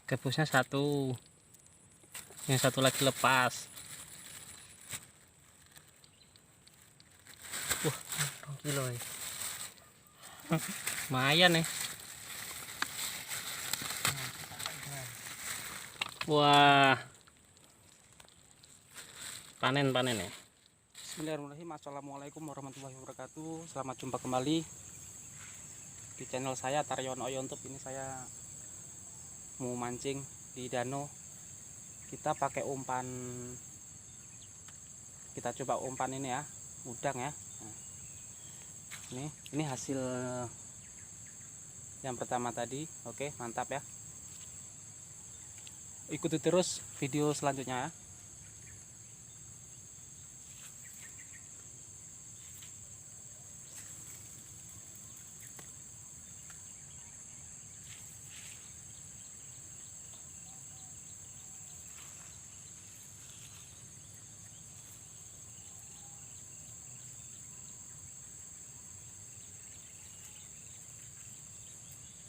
Gabusnya satu, yang satu lagi lepas. Wah, 2 kilo ya. Lumayan nih. Wah, panen panen ya. Bismillahirrahmanirrahim. Assalamualaikum warahmatullahi wabarakatuh. Selamat jumpa kembali di channel saya Taryono Yontub. Ini saya mau mancing di danau. Kita pakai umpan, kita coba umpan ini ya, udang ya. Nah, ini hasil yang pertama tadi. Oke, mantap ya. Ikuti terus video selanjutnya ya.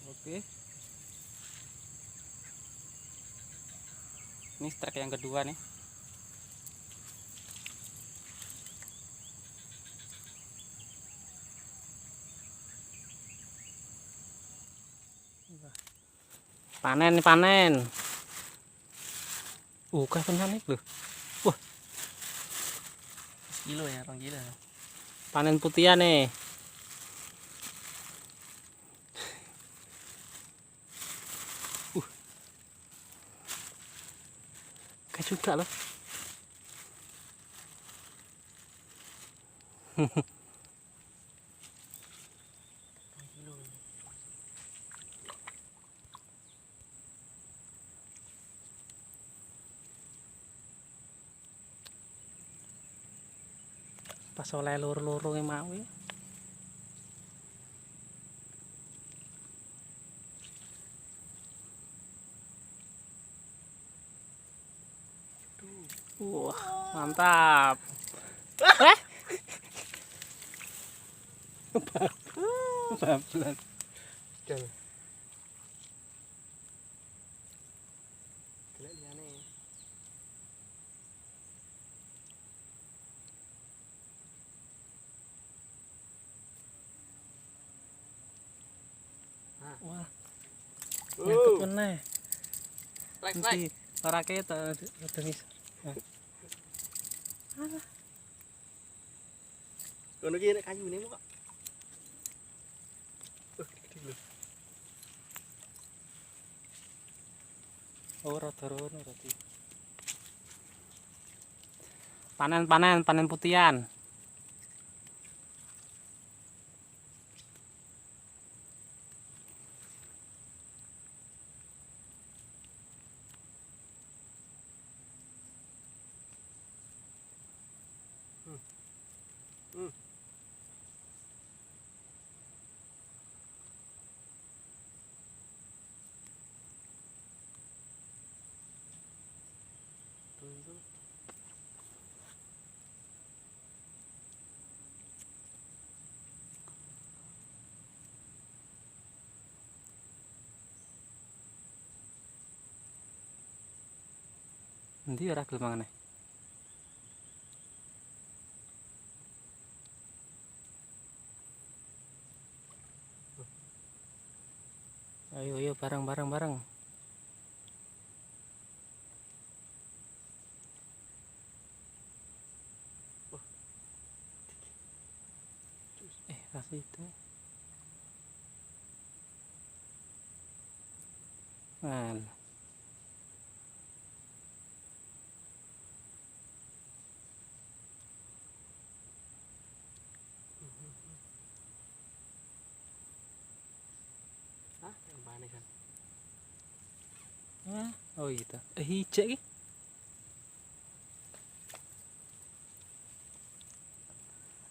Oke, ini strike yang kedua nih. Panen panen. Kapan nih loh. Wah, Kilo ya, 2 kilo. Panen putihan nih. Kayak juga loh. Pas oleh loro-loro mau ya. Wah, mantap. Eh? Bablas. Wah. Nyangkut meneh. Nanti ora ketok rada ngisor. Alah. Ngono ki nek kayune kok. Gede lho. Oh, rada rono berarti. Panen panen panen putihan. Endi ora gelem mangane? Ayo ayo bareng bareng bareng. Rasa itu. Alah. Ah, tambahane kan. Ah, oh iya. Hijek iki.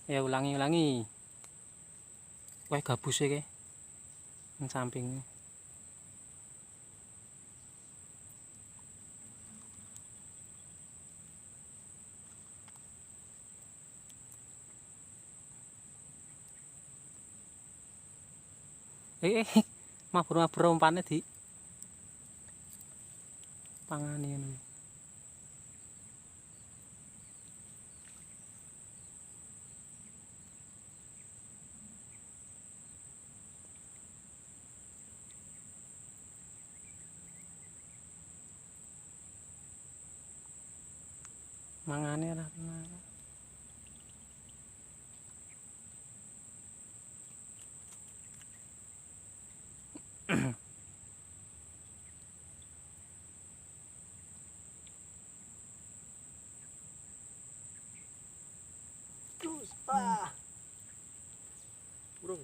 Ya ulangi ulangi. Wah, gabus iki. Nang samping. Mabur-mabur umpane di. Pangane ngono. Mangane lah. Terus, Pak. Burung.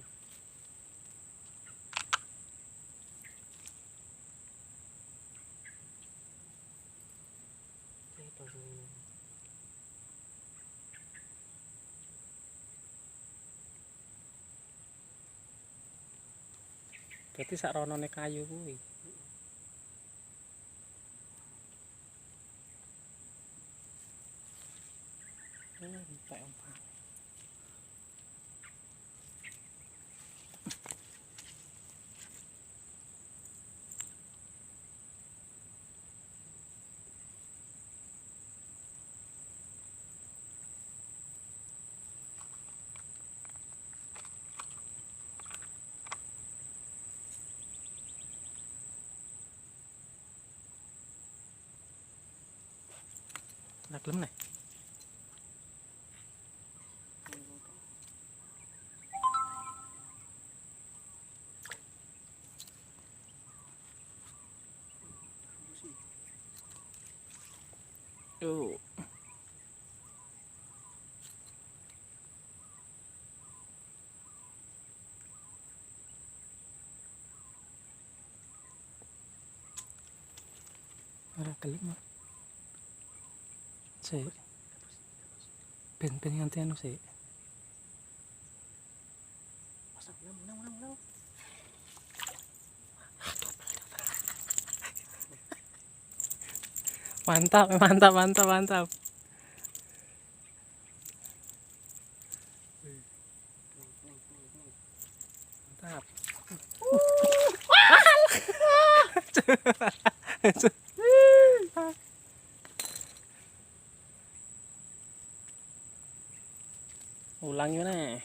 Berarti sak ronone kayu kuwi. Oh, entek ompane. Lah gelem nih. Oh. Ora gelem. Sik. Ben-ben nganti anu sik. Mantap, mantap, mantap, mantap. Mantap. Ulang yuk nih.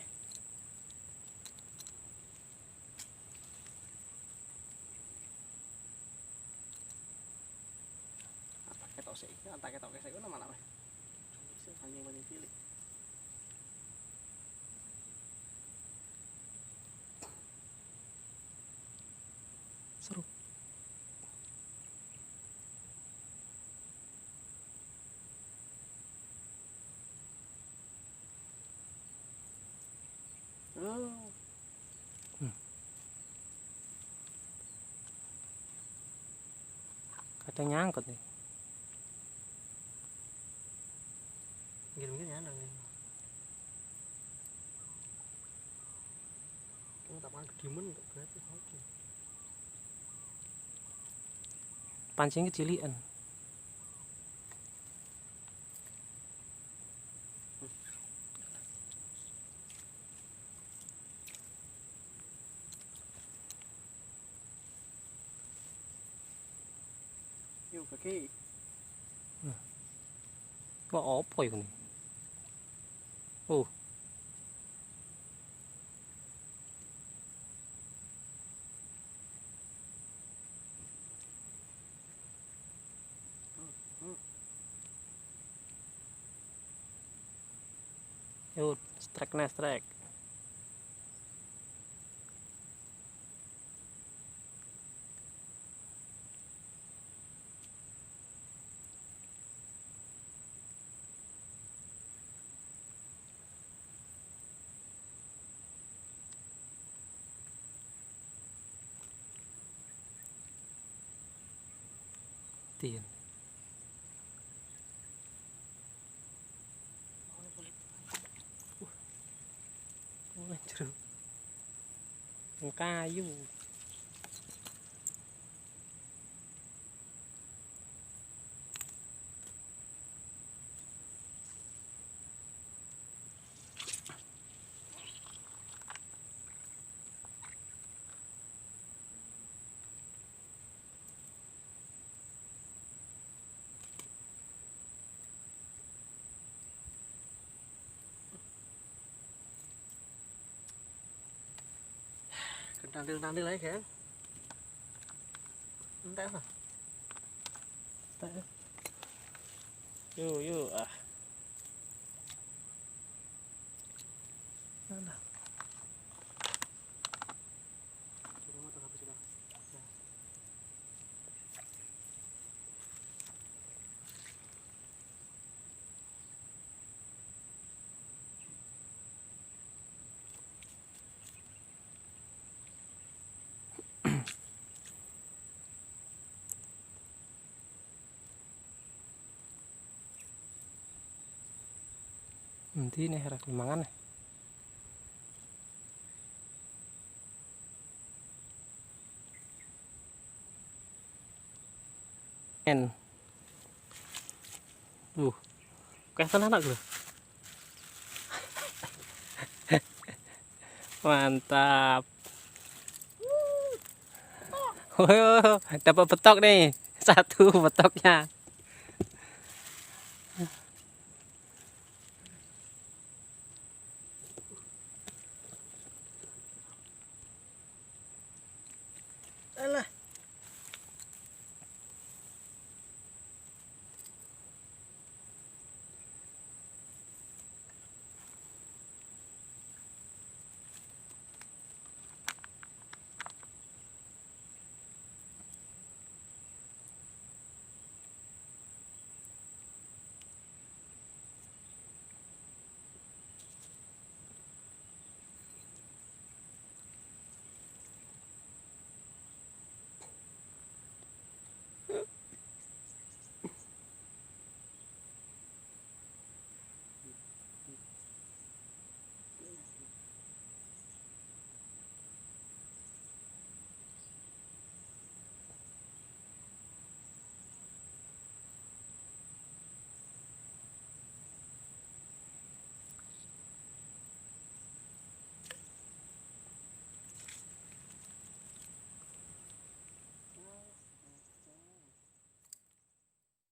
Ketok sik, tak ketok sik ngono malah. Sing pancing-pancing cilik. Seru. Oh. Kadang nyangkut nih. Minggir-minggir nyandang nih. Kamu tak makan kedimen untuk gratis oke. Pancing kecilian. Yuk, kaki. Kok apa iku nih? Oh. Yuk, strike nih, strike. Tiền. Kayu. Kendandil-ndandil ae, Geng. Entek apa? Yuk, yuk. Ah. Alah. Nanti nih rak mangan nih. En. Kelihatan anak gue. Mantap. Woh, dapat betok nih. Satu betoknya.